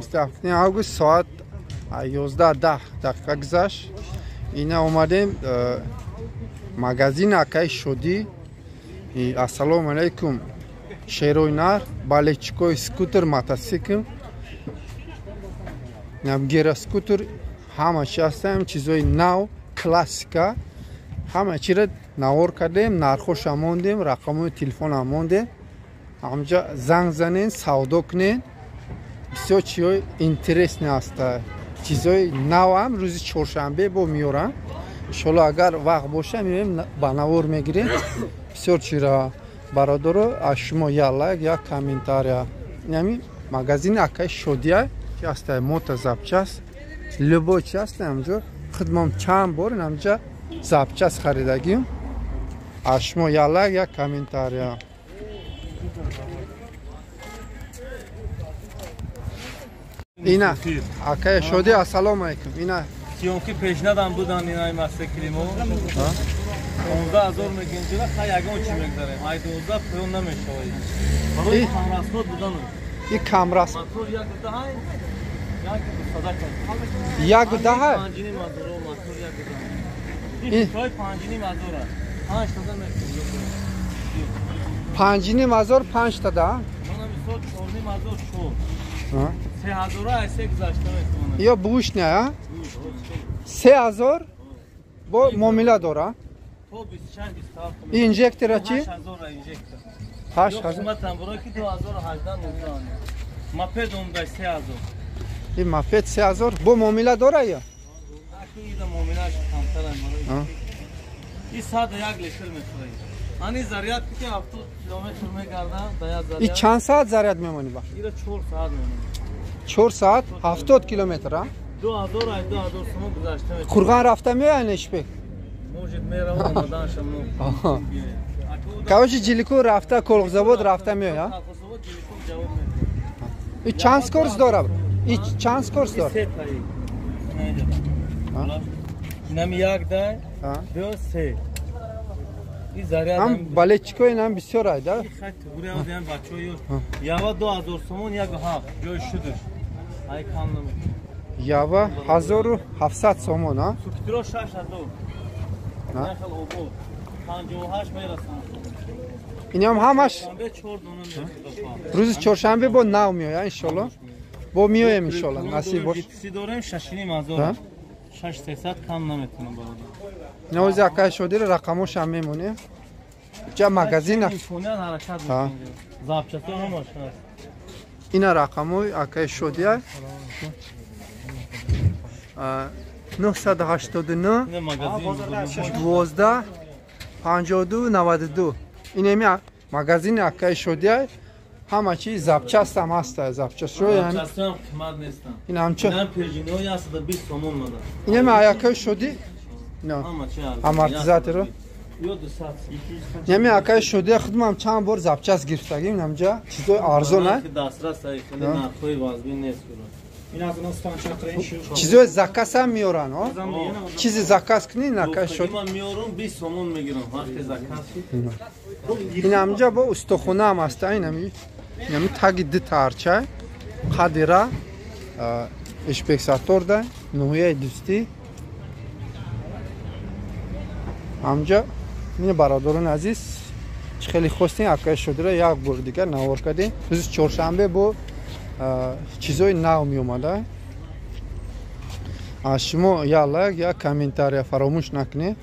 27 август соат 11:10 дақиқа гузашт. Ина омадем магазин акаи Шодӣ. Ассалому алайкум, шерои нар, балечикои скутер, мотосикл, гера скутер, ҳама чи ҳастам, чизои нав, классика, ҳама чиро навор кардем, нархоша мондем, рақамҳои телефона мондем. Ҳамҷа занг занен, савдо кунен. Бисёр чизҳои интересни ҳаста, чизҳои навам рӯзи чоршанбе бо меорам. Иншолло агар вақт боша меоем ба навор мегирем. Бисёр чира бародаро, аз шумо як лайк, як комментария. Инами магазини акаи Шодия ки ҳаста, мото запчасть, любой чи ҳаста ҳамҷо. Худмон чанд бор инамҷа запчасть харидагим. Аз шумо як лайк, як комментария. Ина акаи Шодӣ, ассалому алайкум. Ина съёмки пешнадам будан инаи масакилимо. 15,000 мегем ҷила, хай ягон чи мегзарем. Ай 12 поён намешавад. Барои камрасход будан. И камрас. Мотор як даҳай, як садака. Як даҳай? Панҷиним ҳазор, мотор як даҳай. Ин чой панҷиним ҳазор аст. 5 та мекунем. 5,5 ҳазор 5 та да? Мана мисол 4,5 ҳазор 4. 3,000 ай се гузашта метавонад. Ё бушня, а? 3,000 бо муомила дора? То 26 27. Инжектора чи? 8,000 инжектор. 8,000. Қиматам барои ки 2018 19. Мопед омда 3,000. Ин мопед 3,000 бо муомила дора ё? Аку ида муомилаш камтар аст барои. И 101 литр мехӯрад. Ани заряд ки 70 километр мегардам, да як заряд. И чанд соат заряд мемонӣ ба? Ира 4 соат мемонӣ. 4 соат 70 километр, а? 2000 ай 2000 сомон гузашта мешавад. Қурғон рафта меояд нешбек? Может меравам омадан шамно. Короче, Жилику рафта, Колхозобод рафта меояд, а? Колхозобод Жилику ҷавоб медиҳад. И чанд скорость дорад? И чанд скорость дорад? Се таи. Инами як дай, ду, се. И заряд ҳам балетчико инам бисёр ай, да? Хай тугури одам бачаҳо ява 2000 сомон як ҳафт ҷой шудаш. Ай кам намекунад. Ява 1700 сомон, а? Сукитро 6000. Нахал обод 58 мерасанд. Инам ҳамаш рӯзи чоршанбе бо нав меояд иншолло. Бо меоем иншолло, насиб бош. Си дорем 6,5 ҳазор. 6300 кам наметунам бародар. Навози акаи Шодиро рақамошам мемонем. Ҷа магазина. Имконият ҳаракат мекунем. Запчастҳо ҳамаш ҳаст. Ина рақамои акаи Шодия. 989 12 52 92. Инеми магазини акаи Шодия. Ҳама чи запчаст ҳам ҳаста, запчастҳо запчастҳо қимат нестанд. Ин ҳамча инам пержиниҳо 120 сомон мада. Инеми акаи Шодӣ? Ҳама чи амортизаторо. Ё 200. Инеми акаи Шодия худмам чанд бор запчаст гирифтагим, инамҷа чизои арзон, а? Дастрас ай, хеле нархҳои вазбин нест. Чизои заказ ҳам меоранд, о? Чизи заказ кунӣ, акаи Шодӣ. Ман меорам 20 сомон мегирам вақте заказ шуд. Инамҷа бо устохона ҳам ҳаста, инами инами таги ду тарча қадира Ишбексаторда ноҳияи Дӯстӣ. Ҳамҷа ин бародарони азиз, чӣ хеле хостем акаи Шодиро як бор дигар навор кардем. Рӯзи чоршанбе бо чизои нав меомада. Аз шумо як лайк, як комментария фаромӯш накунед.